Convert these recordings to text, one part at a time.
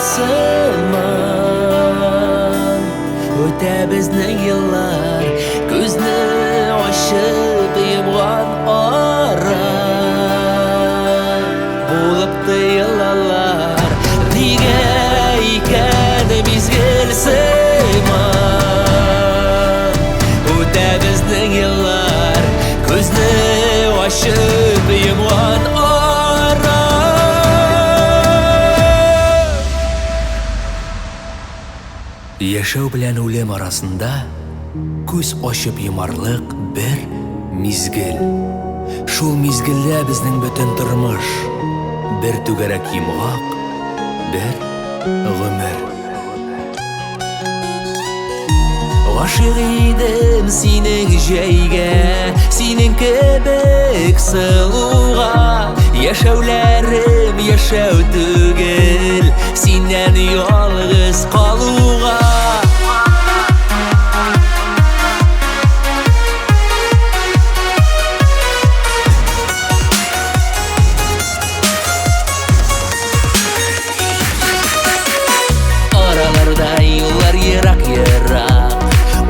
сыман. Үтә безнең еллар, күзне ачып йомган ара. Булып тоелалар, нигә икән мизгел сыман. Үтә безнең еллар, күзне ачып йомган ара. Яшәү белән үлем арасында күз ачып йомарлык бер мизгел. Шул мизгелдә безнең бөтен тормыш, бер түгәрәк йомгак, бер гомер. Гашыйк идем синең җәйгә, синең кебек сылуга. Яшәүләрем яшәү түгел, синнән ялгыз калуга. Араларда юллар ерак-ерак,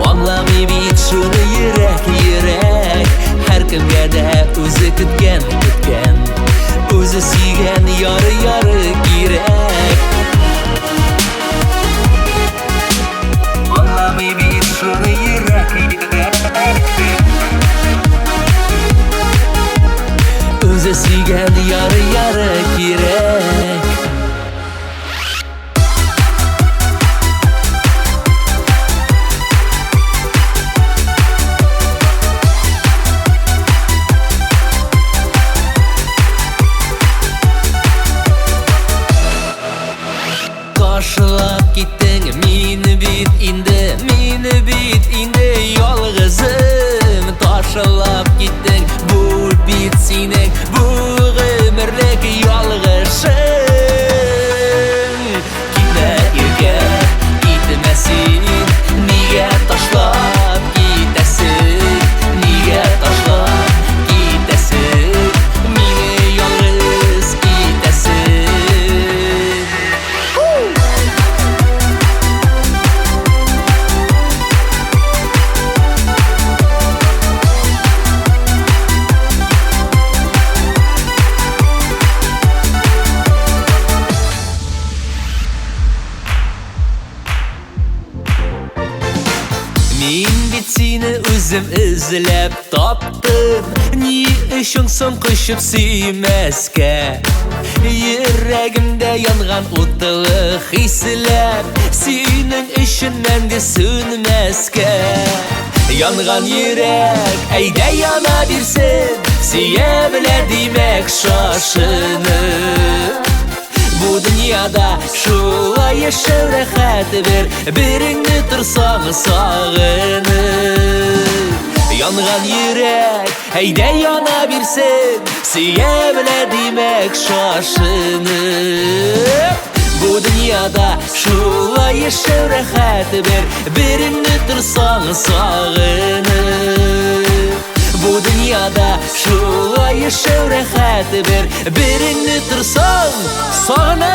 аңламый бит шуны йөрәк, йөрәк. Һәркемгә дә үзе көткән, көткән, үзе сөйгән яры-яры кирәк. Аңламый бит шуны йөрәк, йөрәк. Үзе сөйгән яры-яры кирәк. Ташлап киттең, мин бит инде, мин бит инде ялгызым. Ташлап киттең, бу бит синең, бу гомерлек ялгышың. Китмә, иркә, китмә син, нигә ташлап китәсең? Нигә ташлап китәсең? Мине ялгыз китәсең. Мин бит сине үзем эзләп таптым, ни өчен соң кочып сөймәскә? Йөрәгемдә янган утлы хисләр синең өчен мәңге сүнмәскә. Янган йөрәк, әйдә яна бирсен, сөя белә димәк шашынып. Бу дөньяда шулай яшәү рәхәт бер, береңне торсаң сагынып. Янган йөрәк, әйдә яна бирсен, сөя белә димәк шашынып. Бу дөньяда шулай яшәү рәхәт бер, береңне торсаң сагынып. Бу дөньяда шулай яшәү рәхәт бер, береңне торсаң сагынып.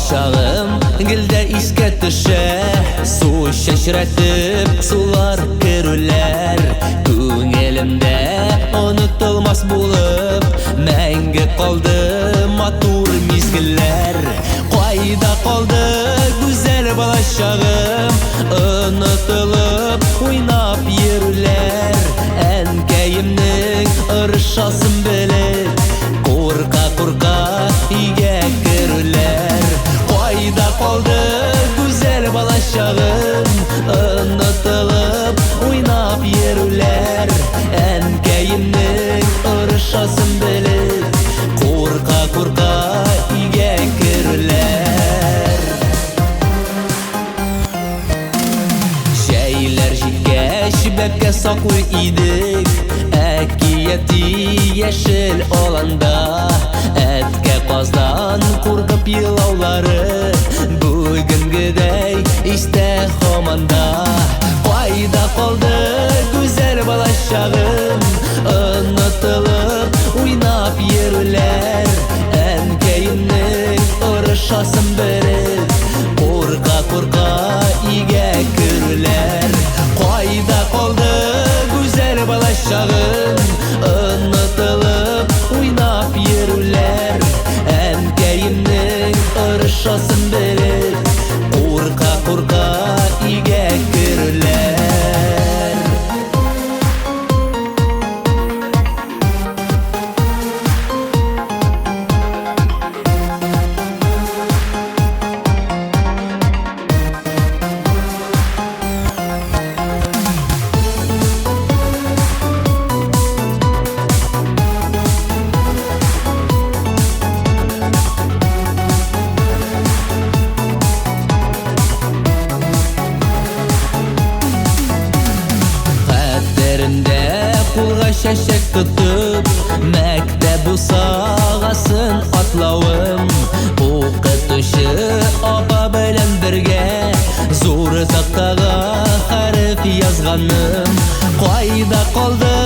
Чагым гелдә искә төшә, су чәчрәтеп сулар керүләр. Күңелемдә онытылмас булып мәңге калды матур мизгелләр. Кайда калды гүзәл балачагым? йөрүләр, әнкәемнең орышасын белеп, курка-курка өйгә керүләр. Җәйләр җиткәч, бәбкә саклый идек, әкияти яшел аланда. Әткә каздан куркып елаулары бүгенгедәй истә һаман да. Кайда калды гүзәл балачагым, онытылып уйнап йөрүләр, әнкәемнең орышасын белеп, курка-курка өйгә керүләр. Кайда калды гүзәл балачагым, онытылып уйнап йөрүләр, әнкәемнең орышасын белеп, курка-курка өйгә керүләр. Хәтеремдә кулга чәчәк тотып, мәктәп бусагасын атлавым, укытучы апа белән бергә зур тактага хәреф язганым. Кайда калды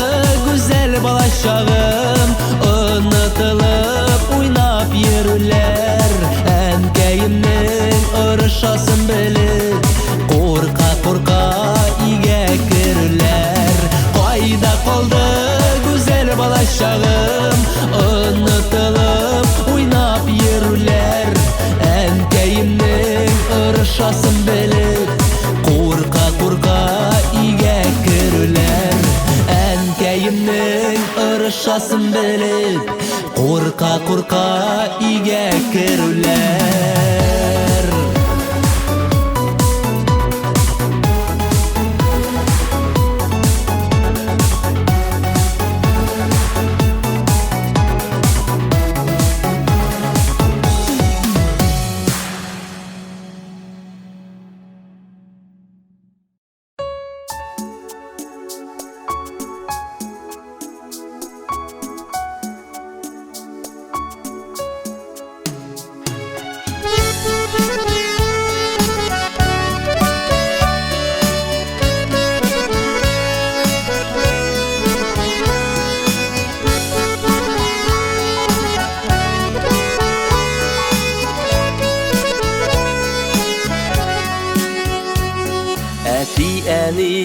гүзәл балачагым, онытылып уйнап йөрүләр, әнкәемнең орышасын белеп, курка-курка өйгә керүләр. Кайда калды гүзәл балачагым, онытылып уйнап йөрүләр, әнкәемнең орышасын белеп, курка-курка өйгә керүләр. Әнкәемнең орышасын белеп, курка-курка өйгә керүләр. Әти-әни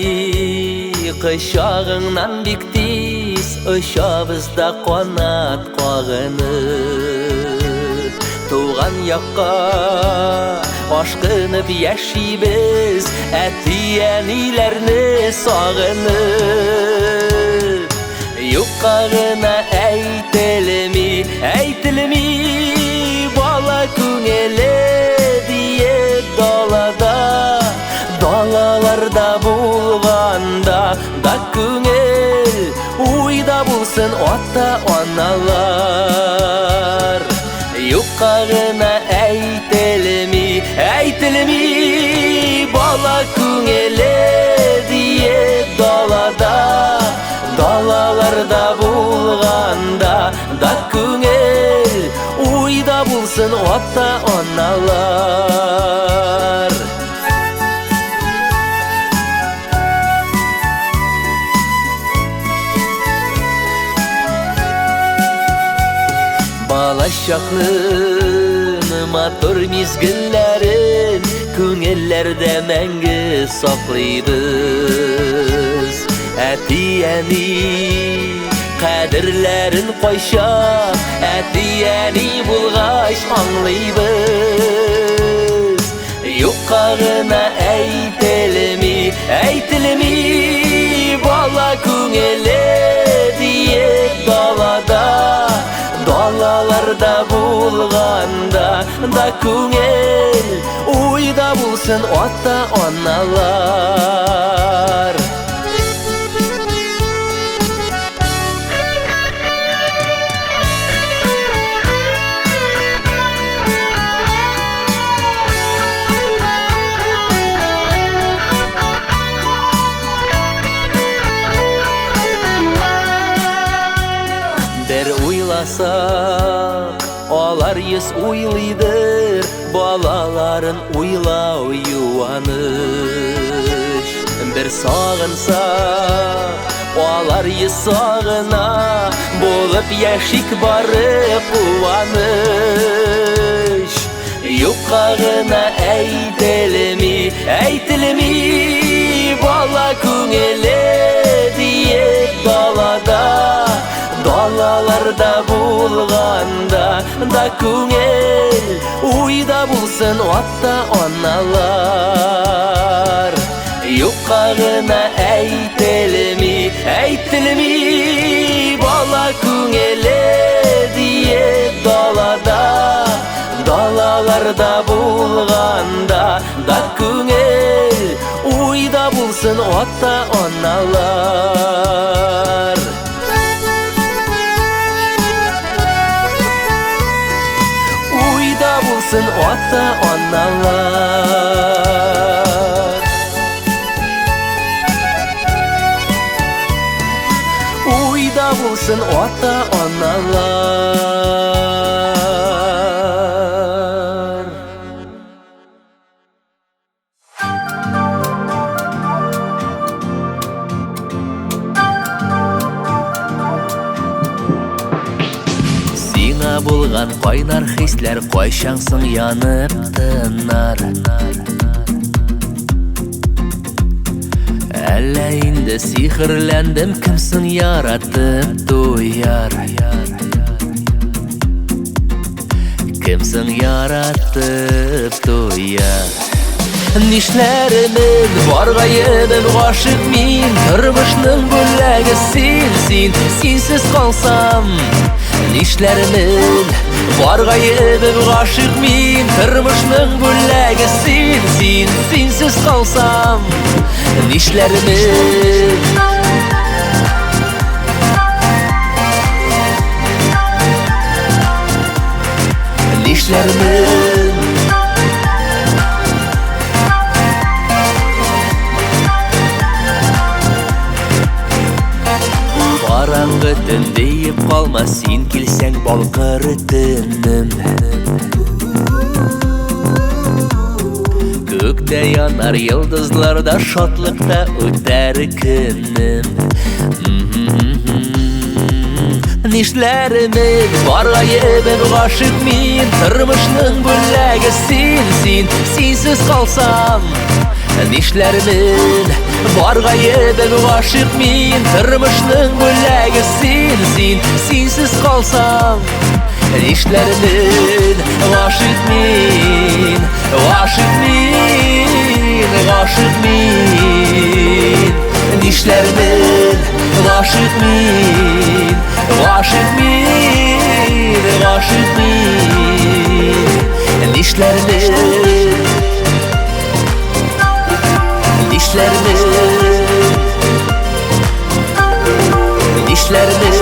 кочагыңнан бик тиз очабыз да канат кагынып, туган якка ашкынып яшибез, әти-әниләрне сагынып. Юкка гына әйтелми, әйтелми бала күңеле диеп далада, далаларда булганда да күңел уйда булсын ата-аналар. Юкка гына әйтелми, әйтелми бала күңеле диеп далада, далаларда булганда да күңел уйда булсын ата-аналар. Балачакның матур мизгелләрен күңелләрдә мәңге саклыйбыз. Әти-әни кадерләрен кайчак әти-әни булгач аңлыйбыз. Юкка гына әйтелми, әйтелми бала күңеле диеп далада, далаларда булганда да күңел уйда булсын ата-аналар. Уйласак, алар йөз уйлыйдыр, балаларын уйлау юаныч. Бер сагынсак, алар йөз сагына, булып яшик бары куаныч. Юкка гына әйтелми, әйтелми, бала күңеле диеп далада, далаларда булганда да күңел уйда булсын ата-аналар. Юкка гына әйтелми, әйтелми, бала күңеле диеп далада, далаларда булганда да күңел уйда булсын ата-аналар. Уйда булсын ата-аналар. Уйда булсын ата-аналар. Сиңа булган кайнар хисләр кайчан соң янып тынар? Әллә инде сихерләндем, кем соң яратып туяр? Кем соң яратып туяр? Нишләрмен, бар гаебем, гашыйк мин, тормышның бүләге син, син, синсез калсам. Нишләрмен, бар гаебем, гашыйк мин, тормышның бүләге син, син, синсез калсам. Нишләрмен? Нишләрмен? Караңгы төн диеп калма, син килсәң балкыр төнем. Күктә янар йолдызларда шатлыкта үтәр көнем. Нишләрмен, бар гаебем, гашыйк мин, тормышның бүләге син, син, синсез калсам. Нишләрмен, бар гаебем, гашыйк мин, тормышның бүләге син, син, синсез калсам. Нишләрмен, гашыйк мин, гашыйк мин, гашыйк мин. Нишләрмен, гашыйк мин, гашыйк мин, гашыйк мин. Нишләрмен? Нишләрмен? Нишләрмен?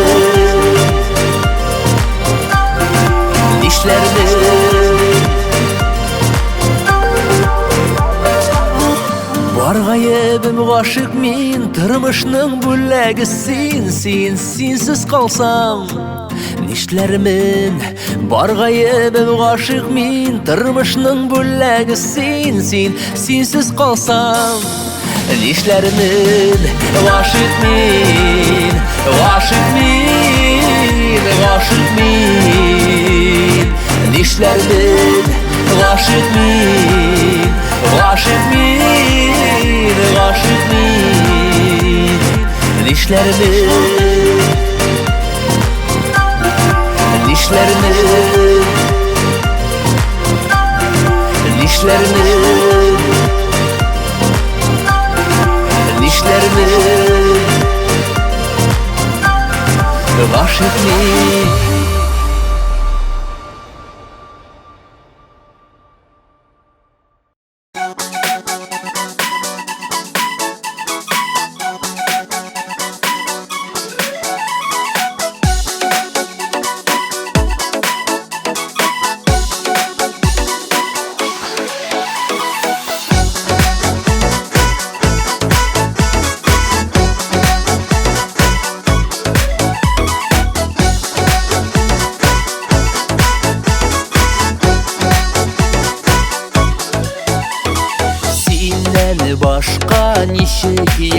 Нишләрмен? Бар гаебем, гашыйк мин, тормышның бүләге син, син, синсез калсам. Нишләрмен, бар гаебем, гашыйк мин, тормышның бүләге син, син, синсез калсам. Нишләрмен, гашыйк мин, гашыйк мин, гашыйк мин. Нишләрмен, гашыйк мин, гашыйк мин, гашыйк мин. Нишләрмен? Нишләрмен? Нишләрмен? Нишләрмен? Гашыйк мин.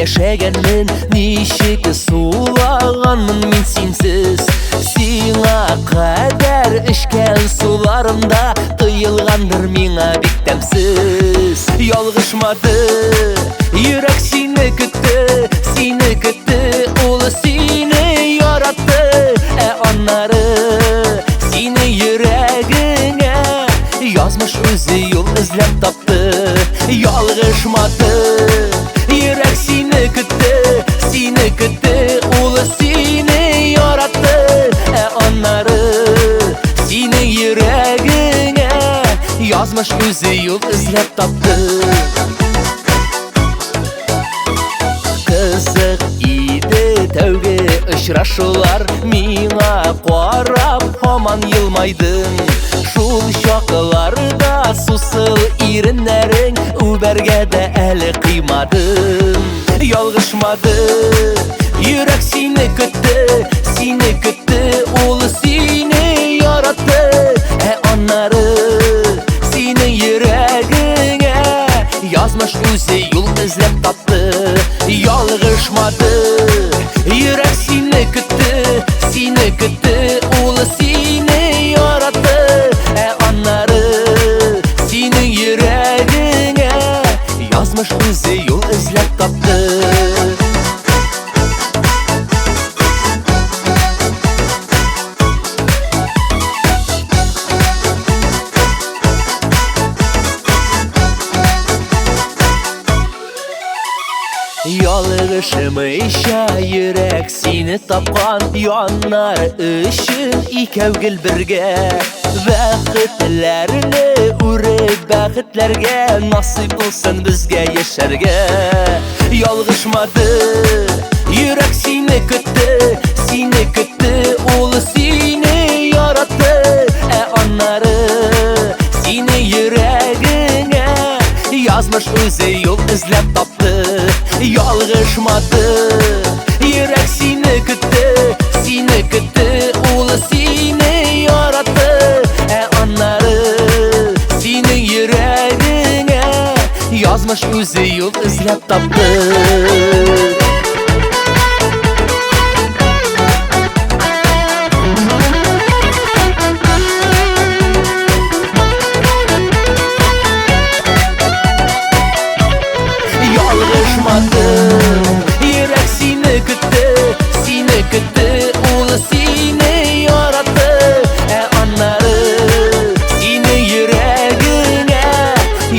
Яшәгәнмен, ничек сулаганмын мин синсез. Сиңа кадәр эчкән суларымда тоелгандыр миңа бик тәмсез. Ялгышмады, йөрәк сине көтте, сине көтте, ул сине яратты. Ә аннары сине йөрәгеңә язмыш үзе юл эзләп тапты. Ялгышмады, йөрәк сине көтте, сине көтте, ул сине яратты. Ә аннары сине йөрәгеңә язмыш үзе юл эзләп тапты. Кызык иде тәүге очрашулар, миңа карап һаман елмайдың. Шул чакларда сусыл иреннәрең үбәргә дә әле кыймадым. Ялгышмады, йөрәк сине көтте, сине көтте, ул сине яратты. Ә аннары синең йөрәгеңә язмыш үзе юл эзләп тапты. Ялгышмады, йөрәк сине көтте, сине көтте, ул сине яратты. Ә аннары синең йөрәгеңә язмыш үзе юл эзләп тапты. Ялгышмыйча йөрәк сине тапкан, яннар өчен икәү гел бергә. Бәхетләрне үреп бәхетләргә насыйп булсын безгә яшәргә. Ялгышмады, йөрәк сине көтте, сине көтте, ул сине яратты. Ә аннары сине йөрәгеңә язмыш үзе юл эзләп тапты. Ялгышмады, йөрәк сине көтте, сине көтте, ул сине яратты. Ә аннары синең йөрәгеңә язмыш үзе юл эзләп тапты. Ялгышмады, йөрәк сине көтте, сине көтте, ул сине яратты. Ә аннары сине йөрәгеңә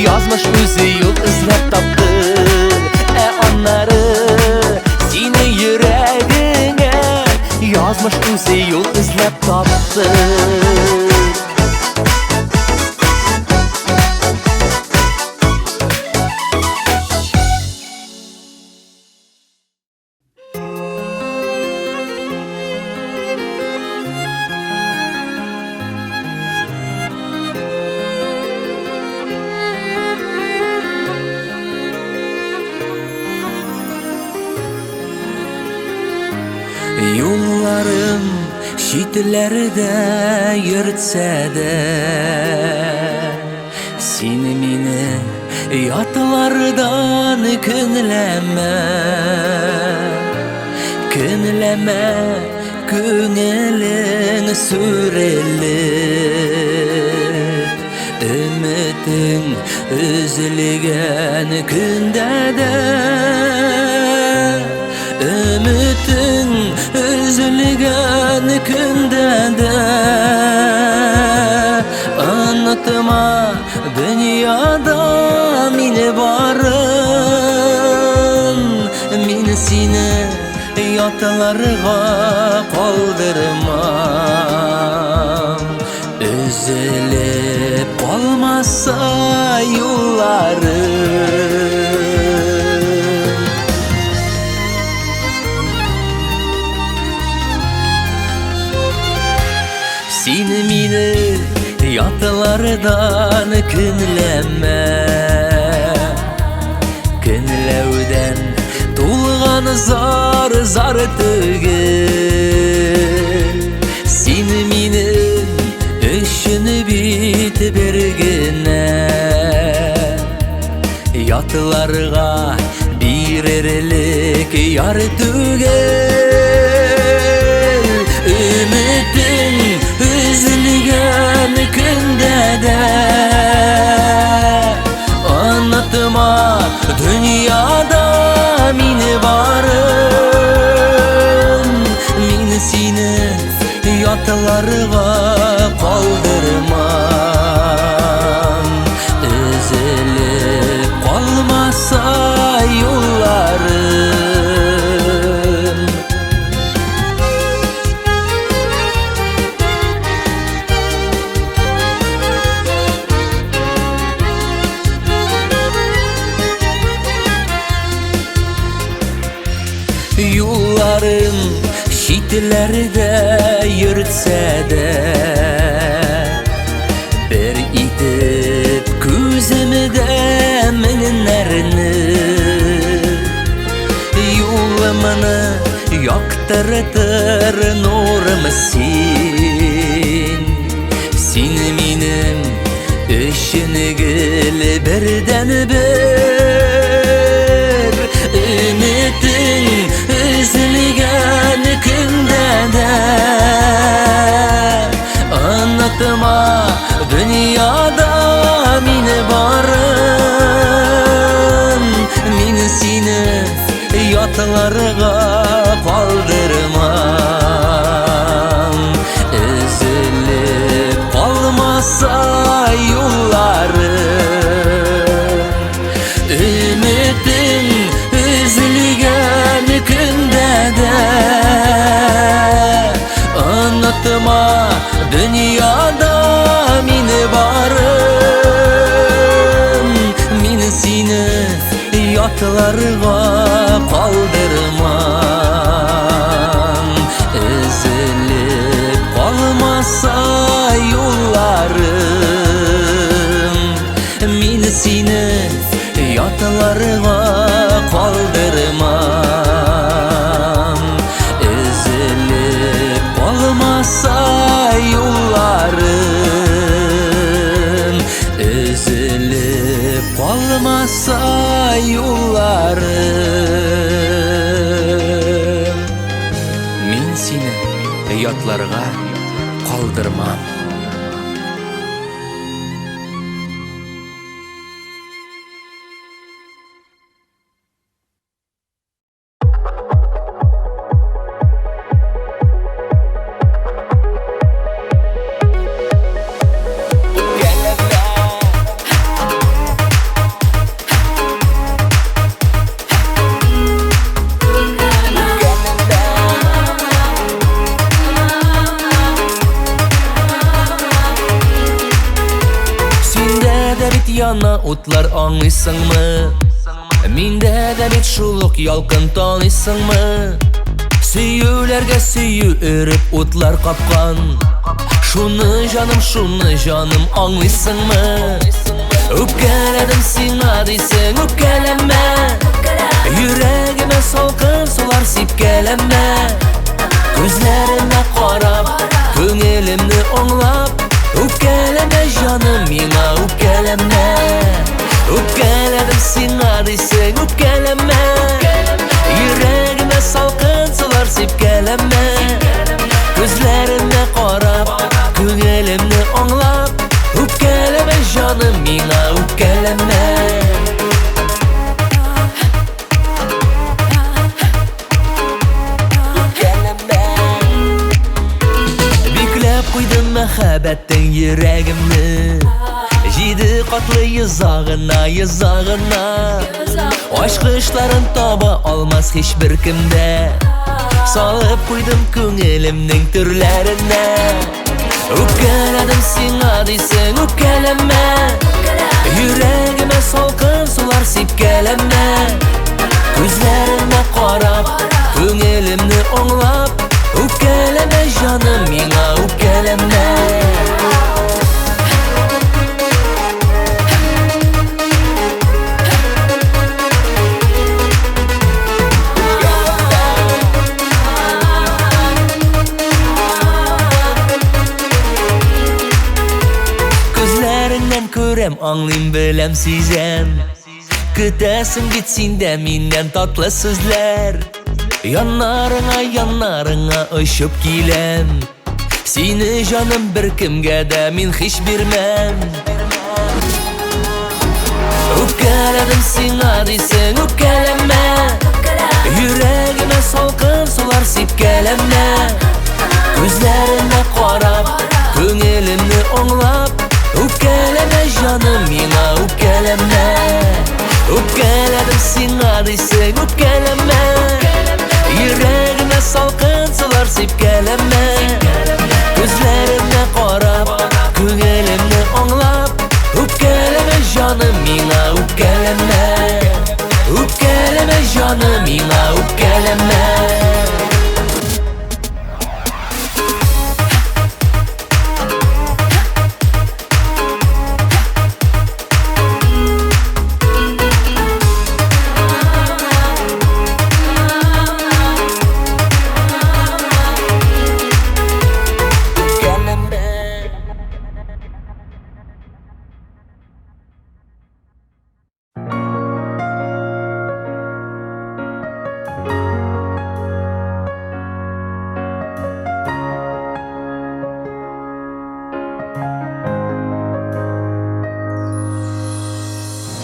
язмыш үзе юл эзләп тапты. Ә аннары сине йөрәгеңә язмыш үзе юл эзләп тапты. Юлларым читләрдә йөртсә дә, син мине ятлардан көнләмә. Көнләмә, күңелең сүрелеп, өметең өзелгән көндә дә, өметең өзелгән көндә дә, онытма дөньяда мине барын, мин сине ятларга калдырмам. Өзелеп калмаса юлларым. Син мине ятлардан көнләмә, көнләүдән тулган зар-зар түгел. Син минем өчен бит бер генә ятларга бирелгән Бирерлек яр түгел. Өметең өзелгән көндә дә онытма, дөньяда мин барым. Мин сине ятларга калдырмам. Өзелеп калмаса юлларым. Юлларым читләрдә йөртсә дә, бер итеп күземдә меңнәрне, юлымны яктыртыр нурым син. Син минем өчен гел бердәнбер. Өметең өзелгән көндә дә онытма, дөньяда мин барым. Мин сине ятларга калдырмам. Өзелеп калмаса юлларым. Өметең өзелгән көндә дә онытма, дөньяда мин барым. Мин сине ятларга калдырмам. Өзелеп калмаса юлларым. Мин сине ятларга калдырмам. Өзелеп калмаса юлларым. Өзелеп калмаса юлларым. Мин сине ятларга калдырмам. Синдә дә бит яна утлар, аңлыйсыңмы? Миндә дә бит шул ук ялкын, таныйсыңмы? Сөюләргә сөю өреп утлар капкан. Шуны, җаным, шуны, җаным, аңлыйсыңмы? Үпкәләдем сиңа дисең, үпкәләмә. Йөрәгемә салкын сулар сипкәләмә. Күзләремә карап, күңелемне аңлап, үпкәләмә, җаным, миңа үпкәләмә. Үпкәләдем сиңа дисең, үпкәләмә. Йөрәгемә салкын сулар сипкәләмә. Күзләремә карап, күңелемне аңлап, үпкәләмә, җаным, миңа үпкәләмә. Бикләп куйдым мәхәббәттең йөрәгемне җиде катлы йозагына, йозагына. Ачкычларын таба алмас һичбер кемдә. Салып куйдым күңелемнең түрләренә. Үпкәләдем сиңа дисең, үпкәләмә. Йөрәгемә салкын сулар сипкәләмә. Күзләремә карап, күңелемне аңлап, үпкәләмә, җаным, миңа үпкәләмә. Күзләреңнән күрәм, аңлыйм, беләм, сизәм. Көтәсең бит син дә миннән татлы сүзләр. Яннарыңа, яннарыңа очып киләм. Сине, җаным, беркемгә дә мин һич бирмәм. Үпкәләдем сиңа дисең, үпкәләмә. Йөрәгемә салкын сулар сипкәләмә. Күзләренә карап, күңелемне аңлап, үпкәләмә, җаным, миңа үпкәләмә. Үпкәләдем сиңа дисең, үпкәләмә. Йөрәгемә салкын сулар сипкәләмә. Күзләремә карап, күңелемне аңлап, үпкәләмә, җаным, миңа үпкәләмә. Үпкәләмә, җаным, миңа үпкәләмә.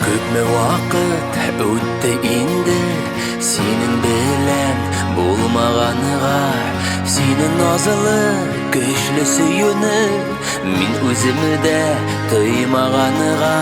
Күпме вакыт үтте инде синең белән булмаганга. Синең назлы, көчле сөюне мин үзем дә тоймаганга.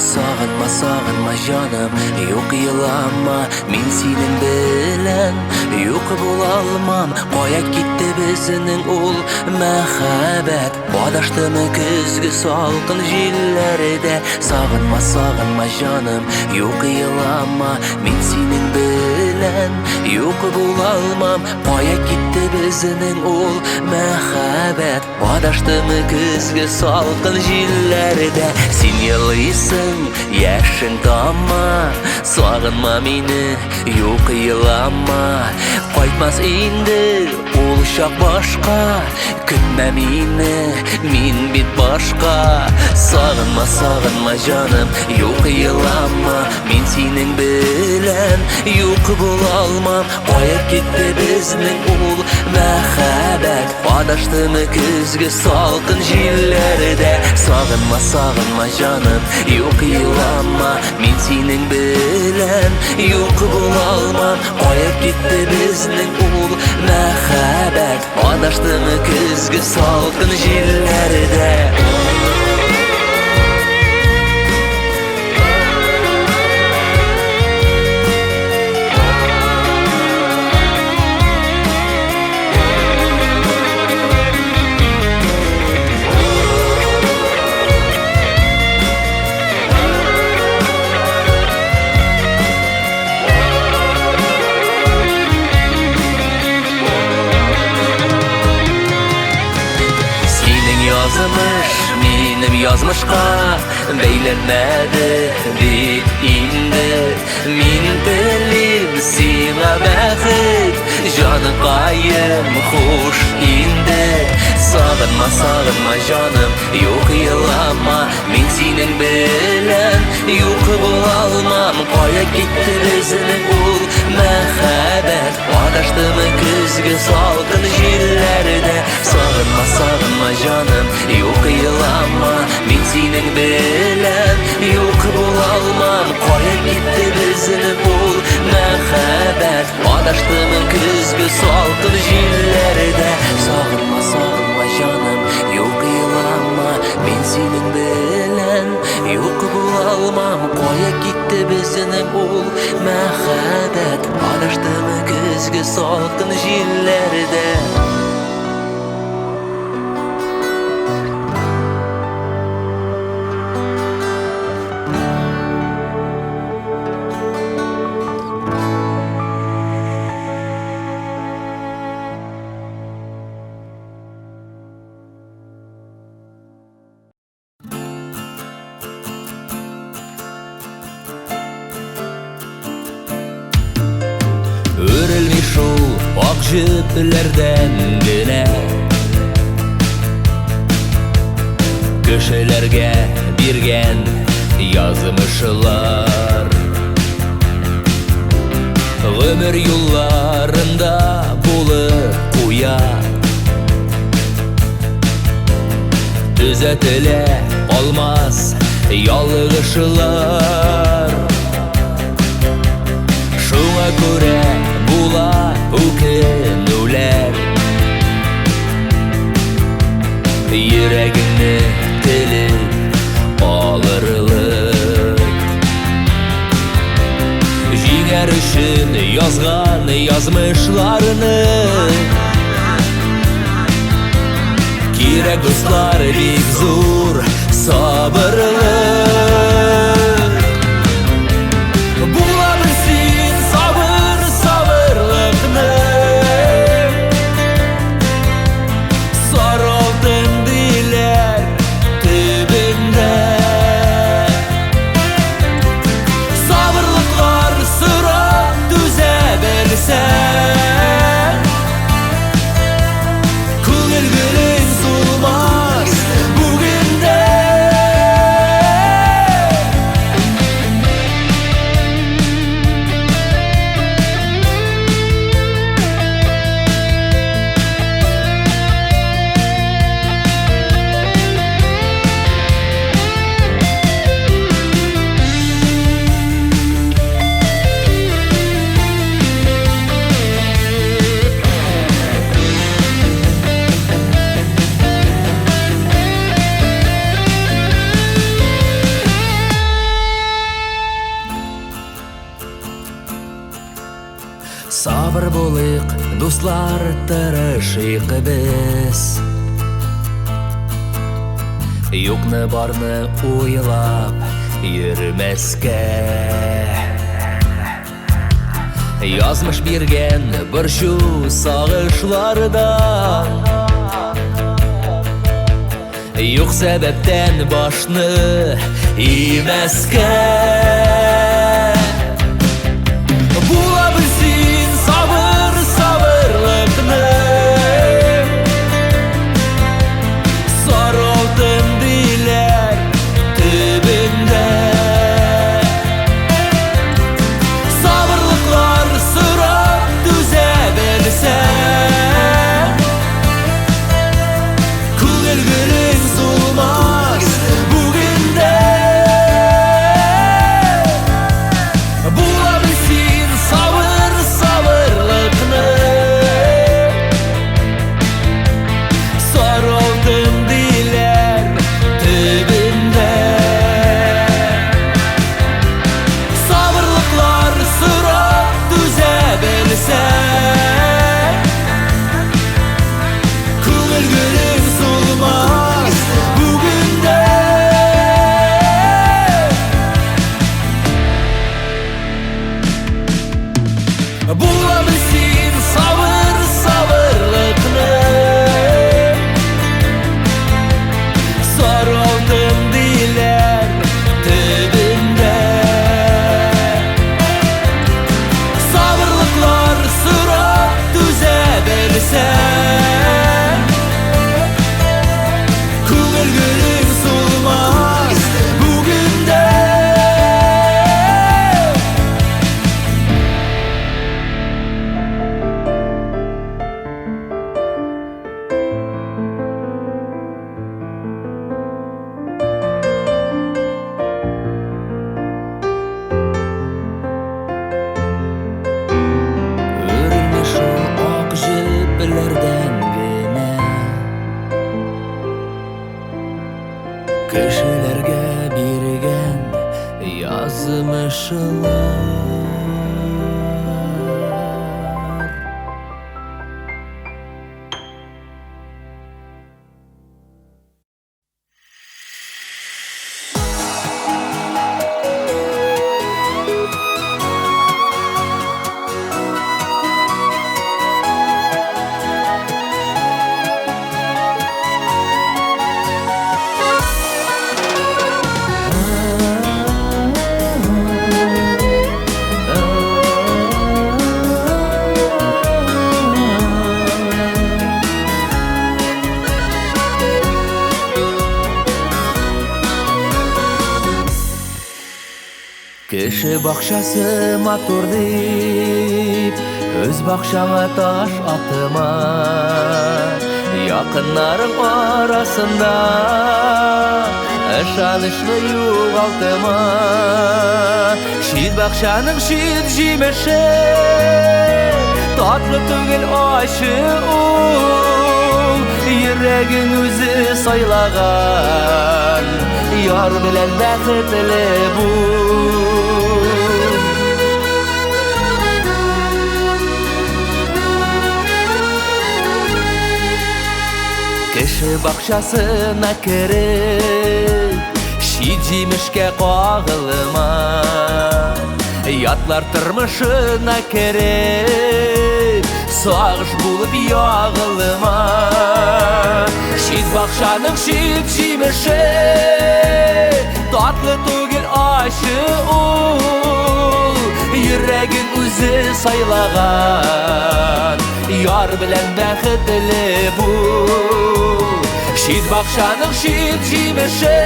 Сагынма, сагынма, җаным, юк елама, мин синең белән юк була алмам. Кая китте безнең ул мәхәббәт? Адаштымы көзге салкын җилләрдә? Сагынма, сагынма, җаным, юк елама, мин синең белән юк була алмам. Кая китте безнең ул мәхәббәт? Адаштымы көзге салкын җилләрдә? Син елыйсың, яшең тама, сагынма мине, юк елама. Кайтмас инде ул чак башка, көтмә мине, мин бит башка. Сагынма, сагынма, җаным, юк елама, мин синең белән юк була алмам. Кая китте безнең ул мәхәббәт? Адаштымы көзге салкын җилләрдә? Сагынма, сагынма, җаным, юк елама, мин синең белән юк була алмам. Кая китте безнең ул мәхәббәт? Адаштымы көзге салкын җилләрдә? Синең язмыш минем язмышка бәйләнмәде бит инде. Мин телим сиңа бәхет, җаныкаем, хуш инде. Сагынма, сагынма, җаным, юк елама, мин синең белән юк була алмам. Кая китте безнең ул мәхәббәт? Адаштымы көзге салкын җилләрдә? Сагынма, сагынма, җаным, юк елама, мин синең белән юк була алмам. Кая китте безнең ул мәхәббәт? Адаштымы көзге салкын җилләрдә? Сагынма, сагынма, җаным, юк елама, мин синең белән юк була алмам. Кая китте безнең ул мәхәббәт? Адаштымы көзге салкын җилләрдә? Өрелми шул ак җепләрдән генә кешеләргә биргән язмышлар. Гомер юлларында булып куя. Төзәтелә алмас ялгышлар. Шуңа күрә була үкенүләр. Йөрәгеңне телеп алырлык. Җиңәр өчен язган язмышларны. Кирәк, дуслар, бик зур сабырлык. Була бел син сабыр, сабырлыкны. Сары алтын диләр төбендә. Сабырлыклар сорап түзә белсәң, күңел гөлең сулмас бүген дә. Сабыр булыйк, дуслар, тырышыйк без. Юкны барны уйлап йөрмәскә. Язмыш биргән борчу сагышлардан юк сәбәптән башны имәскә. Була бел син сабыр, сабырлыкны. Сары алтын диләр төбендә. Сабырлыклар сорап түзә белсәң, күңел гөлең сулмас бүген дә. Була бел син сабыр, сабырлыкны. Сары алтын диләр төбендә. Сабырлыклар сорап түзә белсәң, күңел гөлең сулмас бүген дә. Була бел син сабыр, сабырлыкны. Сары алтын диләр төбендә. Сабырлыклар сорап түзә белсәң, күңел гөлең сулмас бүген дә. Өрелми шул ак җепләрдән генә кешеләргә биргән язмышлар. Кеше бакчасы матур дип, үз бакчаңа таш атма. Якыннарың арасында ышанычлы югалтма. Чит бакчаның чит җимеше татлы түгел, ачы ул. Йөрәгең үзе сайлаган яр белән бәхетле бул. Кеше бакчасына кереп, чит җимешкә кагылма. Ятлар тормышына кереп, сагыш булып ягылма. Чит бакчаның чит җимеше татлы түгел, ачы ул. Йөрәгең үзе сайлаган яр белән бәхетле бул. Чит бакчаның чит җимеше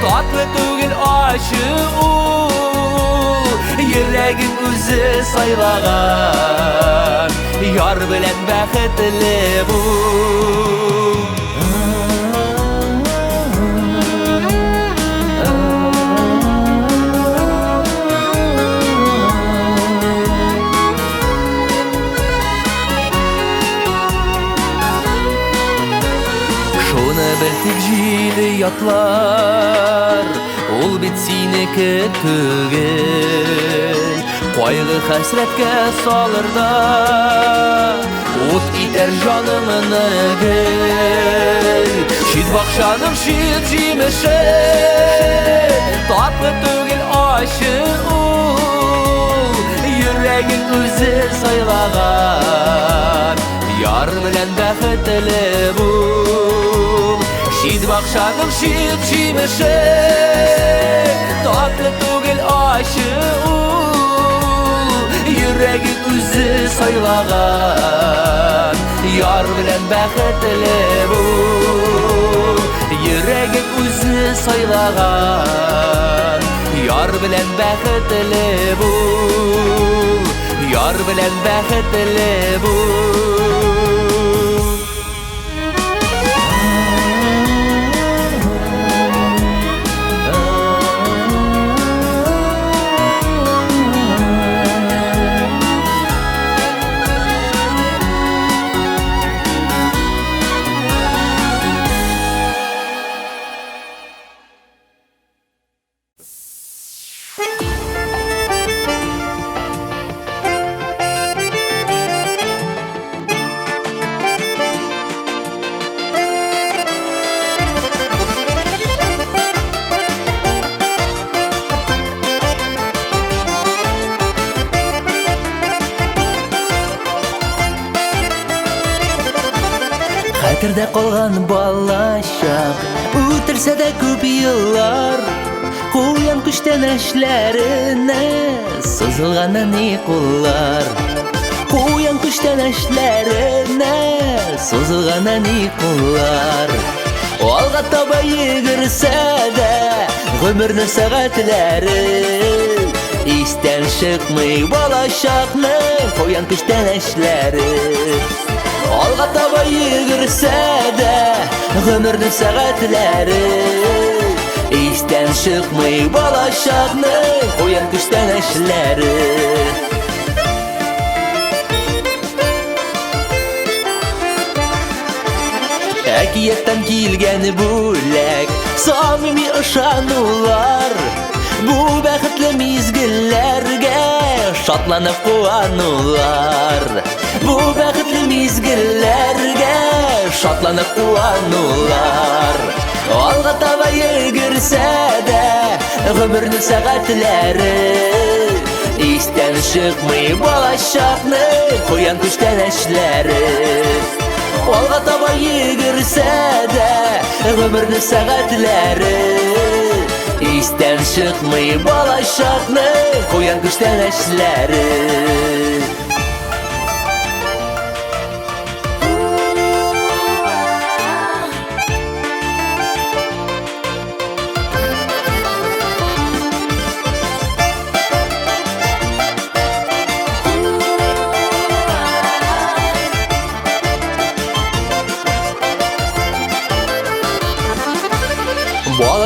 татлы түгел, ачы ул. Йөрәгең үзе сайлаган яр белән бәхетле бул. Шуны бел тик, җиде ятлар, ул бит синеке түгел. Кайгы хәсрәткә салыр да, ут итәр җаныңны гел. Чит бакчаның чит җимеше татлы түгел, ачы ул. Йөрәгең үзе сайлаган яр белән бәхетле бул. Чит бакчаның чит җимеше татлы түгел, ачы ул. Йөрәгең үзе сайлаган яр белән бәхетле бул. Йөрәгең үзе сайлаган яр белән бәхетле бул. Яр белән бәхетле бул. Хәтердә калган балачак, үтерсә дә күп еллар, куян күчтәнәчләренә сузылган әни куллар. Куян күчтәнәчләренә сузылган әни куллар. Алга таба йөгерсә дә гомернең сәгатьләре, истән чыкмый балачакның куян күчтәнәчләре. Алга таба йөгерсә дә гомернең сәгатьләре, истән чыкмый балачакның куян күчтәнәчләре. Әкияттән килгән бүләк, самими ышанулар, бу бәхетле мизгелләргә шатланып куанулар. Бу бәхетле мизгелләргә шатланып куанулар. Алга таба йөгерсә дә гомернең сәгатьләре, истән чыкмый балачакның куян күчтәнәчләре. Алга таба йөгерсә дә гомернең сәгатьләре, истән чыкмый балачакның куян күчтәнәчләре.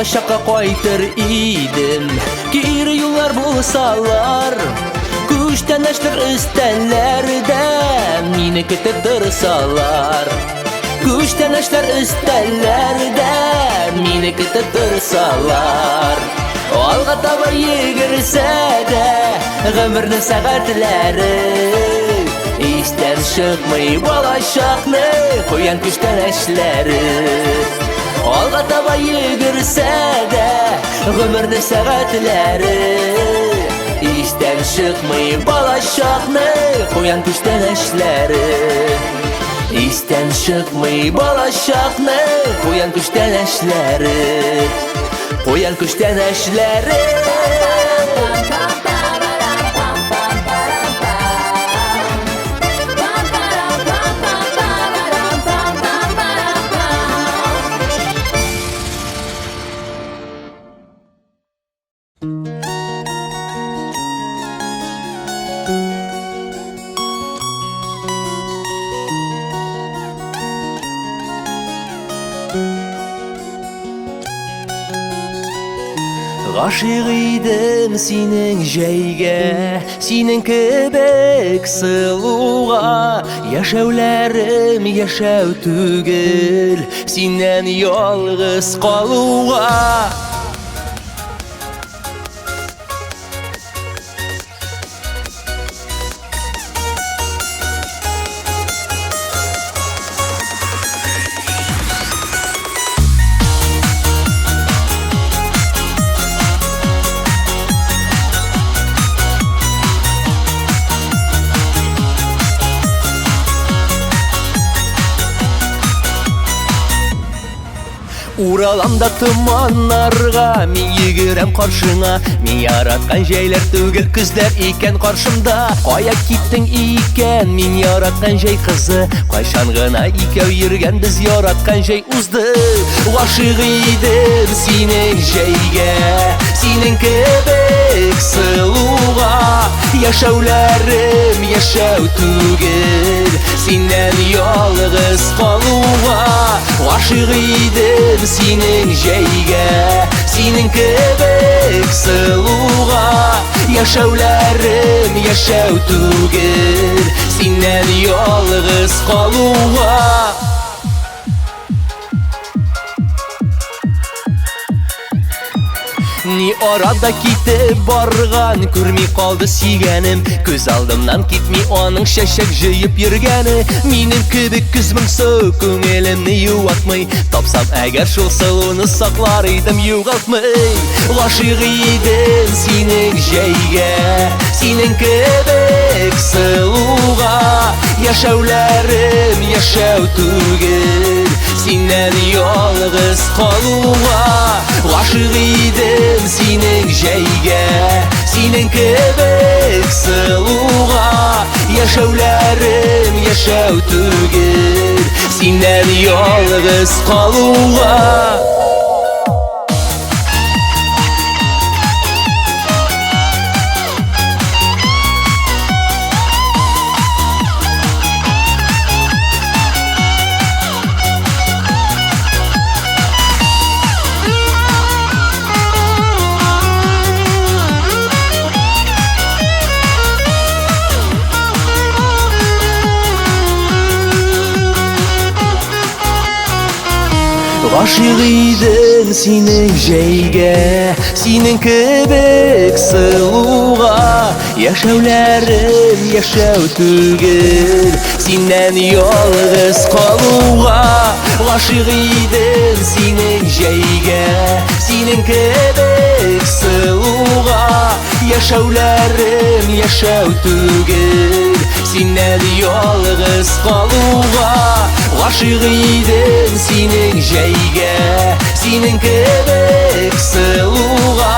Балачакка кайтыр идем, кире юллар булсалар, күчтәнәчләр өстәлләрдә мине көтеп торсалар. Күчтәнәчләр өстәлләрдә мине көтеп торсалар. Алга таба йөгерсә дә гомернең сәгатьләре, истән чыкмый балачакны куян күчтәнәчләре. Алга таба йөгерсә дә гомернең сәгатьләре, истән чыкмый балачакны куян күчтәнәчләре. Истән чыкмый балачакны куян күчтәнәчләре. Куян күчтәнәчләре. Гашыйк идем синең җәйгә, синең кебек сылуга. Яшәүләрем яшәү түгел, синнән ялгыз калуга. Уралам да томаннарга, мин йөгерәм каршыңа. Мин яраткан җәйләр түгел, көзләр икән каршымда. Кая киттең икән, мин яраткан җәй кызы? Кайчан гына икәү йөргән без, яраткан җәй узды. Гашыйк идем синең җәйгә, синең кебек сылуга. Яшәүләрем яшәү түгел, синнән ялгыз калуга. Гашыйк идем синең җәйгә, синең кебек сылуга. Яшәүләрем яшәү түгел, синнән ялгыз калуга. Ни арада китеп барган, күрми калды сөйгәнем. Күз алдымнан китми аның чәчәк җыеп йөргәне. Минем кебек күз моңсу күңелемне юатмый. Тапсам әгәр шул сылуны, саклар идем югалтмый. Гашыйк идем синең җәйгә, синең кебек сылуга. Яшәүләрем яшәү түгел, синнән ялгыз калуга. Гашыйк идем синең җәйгә, синең кебек сылуга. Яшәүләрем яшәү түгел, синнән ялгыз калуга. Гашыйк идем синең җәйгә, синең кебек сылуга. Яшәүләрем яшәү түгел, синнән ялгыз калуга. Гашыйк идем синең җәйгә, синең кебек сылуга. Яшәүләрем яшәү түгел, синнән ялгыз калуга. Гашыйк идем синең җәйгә, синең кебек сылуга.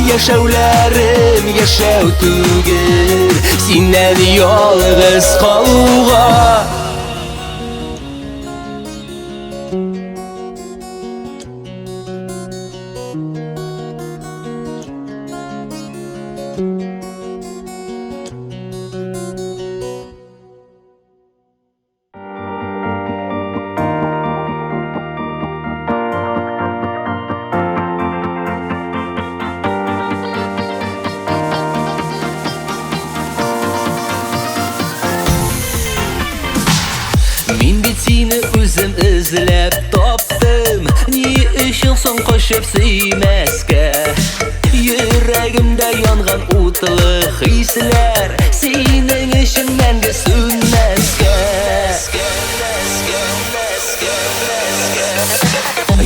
Яшәүләрем яшәү түгел, синнән ялгыз калуга. Мин бит сине үзем эзләп таптым, ни өчен соң кочып сөймәскә? Йөрәгемдә янган утлы хисләр синең өчен мәңге сүнмәскә.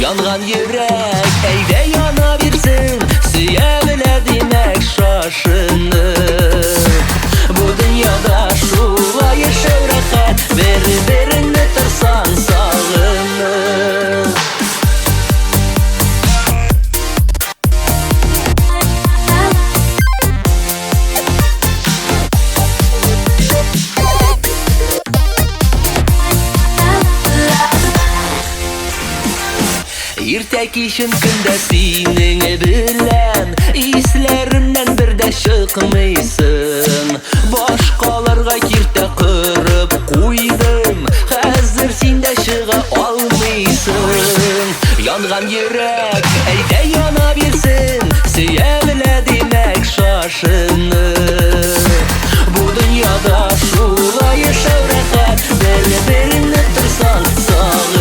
Янган йөрәк, әйдә яна бирсен, сөя белә димәк шашынып. Бу дөньяда шулай яшәү рәхәт, бер-береңне торсаң сагынып. Иртә кичен көндә синең белән исләремнән бер дә чыкмыйсың. Башкаларга киртә корып куйдым, хәзер син дә чыга алмыйсың. Янган йөрәк, әйдә яна бирсен, сөя белә димәк шашынып. Бу дөньяда шулай яшәү рәхәт, бер-береңне торсаң сагынып.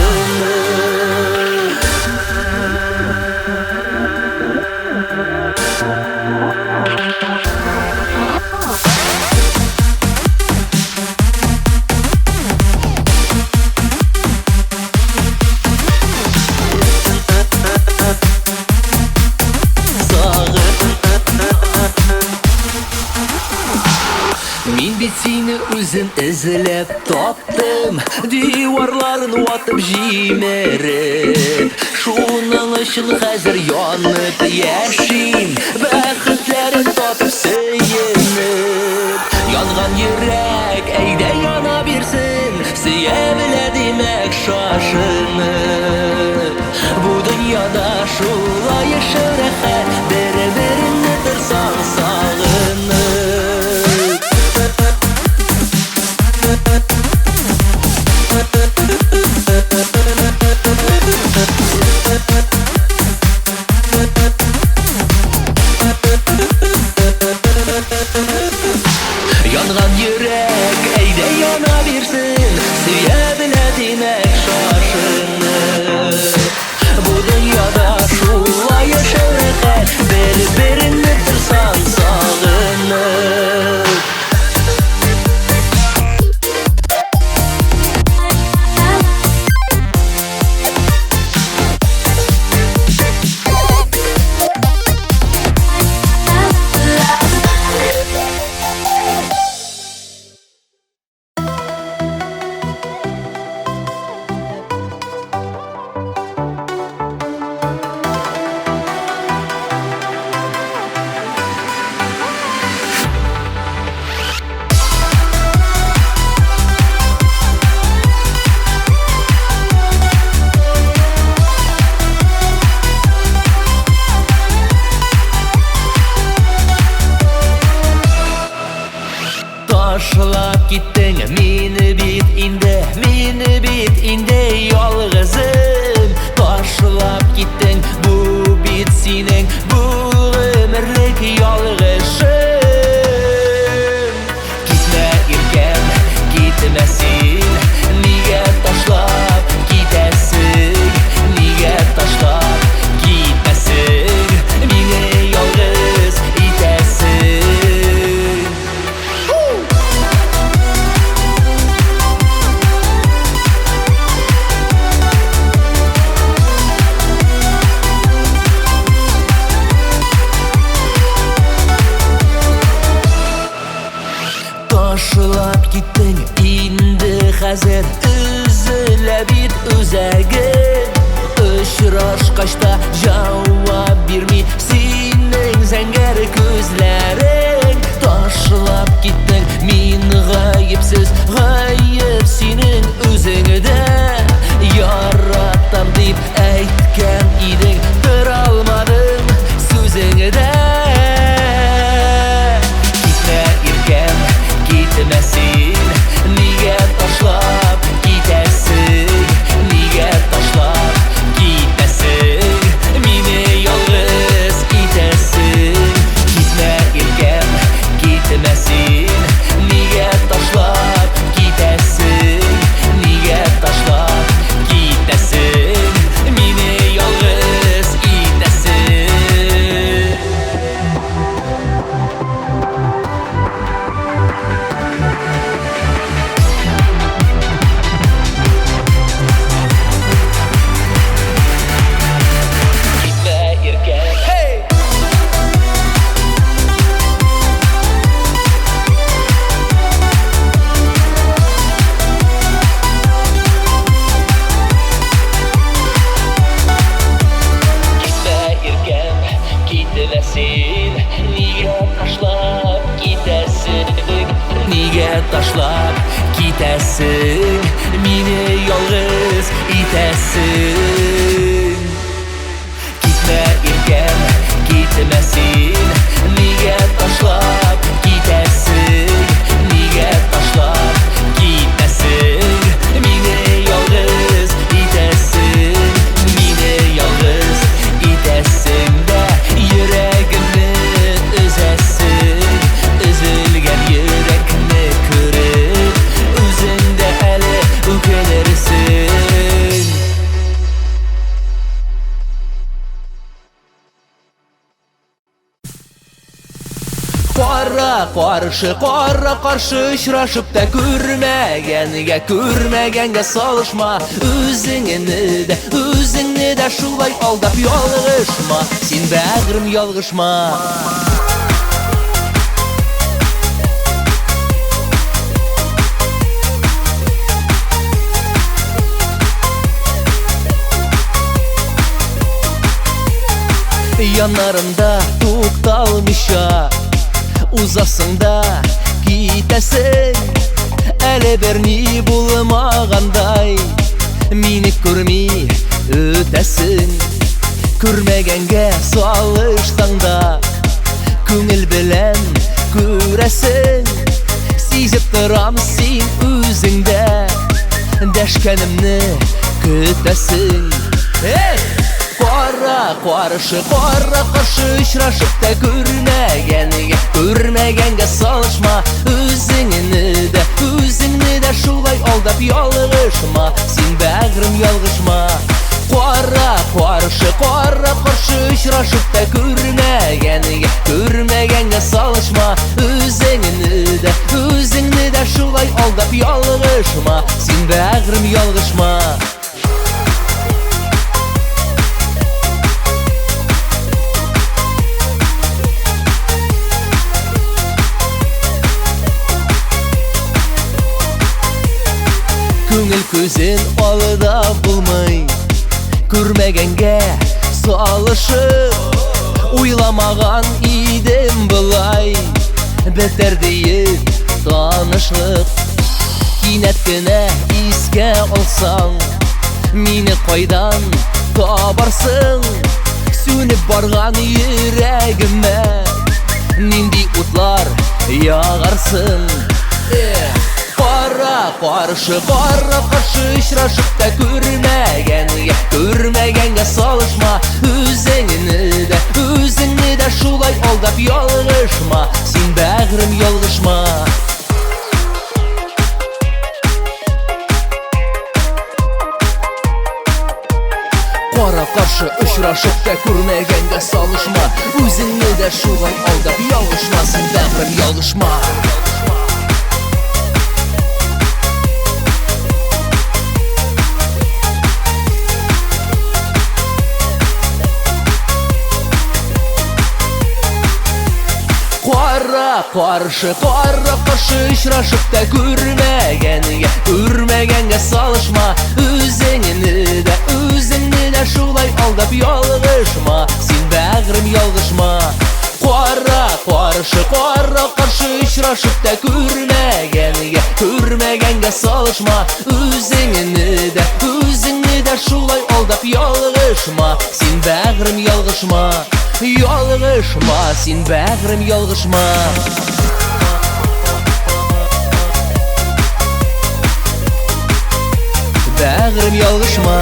Мин бит сине үзем эзләп таптым, диварларын ватып җимереп. Шуның өчен хәзер янып яшим, бәхетләрен татып сөенеп. Янган йөрәк, әйдә яна бирсен, сөя белә димәк шашынып. Бу дөньяда шулай яшәү рәхәт, бер-береңне торсаң сагынып. Янган йөрәк, әйдә яна бирсен, сөя белә димәк шашынып. Бу дөньяда шулай яшәү рәхәт, бер-береңне торсаң сагынып. Ташлап киттең мине бит инде, мине бит инде ялгызым. Ташлап киттең, бу бит синең, бу гомерлек ялгышым. Китмә, иркәм, китмә син, нигә ташлап китәсең? Нигә ташлап китәсең? Мине ялгыз итәсең. Ташлап киттең инде хәзер, өзелә бит үзәгем. Очрашкач та җавап бирми синең зәңгәр күзләрең. Ташлап киттең, мин гаепсез, гаеп синең үзеңдә. Яратам дип әйткән идең, тора алмадым сүзеңдә. Китмә, иркәм, китмә син, нигә ташлап китәсең? Нигә ташлап китәсең? каршы, кара каршы очрашып та күрмәгәнгә, күрмәгәнгә салышма. Үзеңне дә, үзеңне дә шулай алдап ялгышма. Син бәгърем ялгышма. Яннарымда тукталмыйча узасың да китәсең. Әле берни булмагандай мине күрми үтәсең. Күрмәгәнгә салышсаң да күңел белән күрәсең. Сизеп торам син үзең дә дәшкәнемне көтәсең. Эх! Кара каршы, кара каршы очрашып та күрмәгәнгә, күрмәгәнгә салышма. Үзеңне дә, үзеңне дә шулай алдап ялгышма. Син бәгърем ялгышма. Кара каршы, кара каршы очрашып та күрмәгәнгә, күрмәгәнгә салышма. Үзеңне дә, үзеңне дә шулай алдап ялгышма. Син бәгърем ялгышма. Күңел күзен алдап булмый, күрмәгәнгә салышып. Уйламаган идем болай бетәр диеп танышлык. Кинәт кенә искә алсаң, мине кайдан табарсың? Сүнеп барган йөрәгемә нинди утлар ягарсың? Эх! Кара каршы, кара каршы очрашып та күрмәгәнгә, күрмәгәнгә салышма. Үзеңне дә, үзеңне дә шулай алдап ялгышма. Син бәгърем ялгышма. Кара каршы очрашып та күрмәгәнгә салышма. Үзеңне дә шулай алдап ялгышма. Син бәгърем ялгышма. Кара каршы, кара каршы очрашып та күрмәгәнгә, күрмәгәнгә салышма. Үзеңне дә, үзеңне дә шулай алдап ялгышма. Син бәгърем ялгышма. Кара каршы, кара каршы очрашып та күрмәгәнгә, күрмәгәнгә салышма. Үзеңне дә, үзеңне дә шулай алдап ялгышма. Син бәгърем ялгышма. Ялгышма, син бәгърем ялгышма. Бәгърем ялгышма.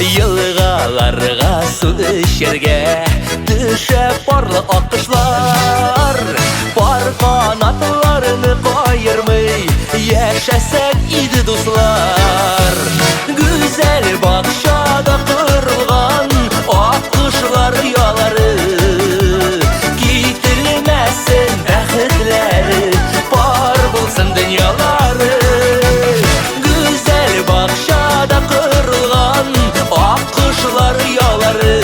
Елгаларга су эчәргә төшә парлы аккошлар. Пар канатларны каермый яшәсәк иде дуслар. Гүзәл бакчада корылган аккошлар оялары, кителмәсен бәхетләре, пар булсын дөньялары. Гүзәл бакчада корылган аккошлар оялары,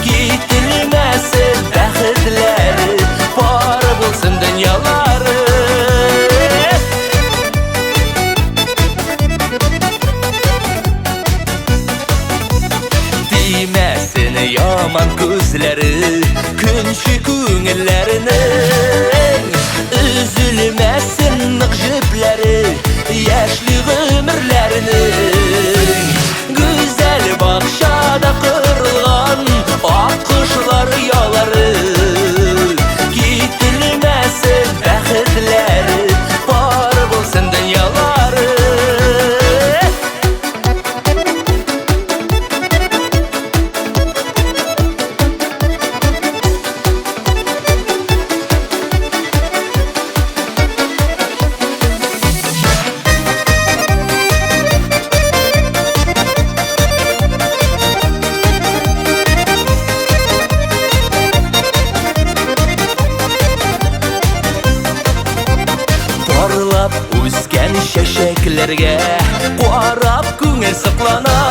кителмәсен бәхетләре, пар булсын дөньялары. Тимәсен яман күзләре көнче күңелләренең, өзелмәсен нык җепләре яшьли гомерләренең. Үскән чәчәкләргә карап күңел соклана.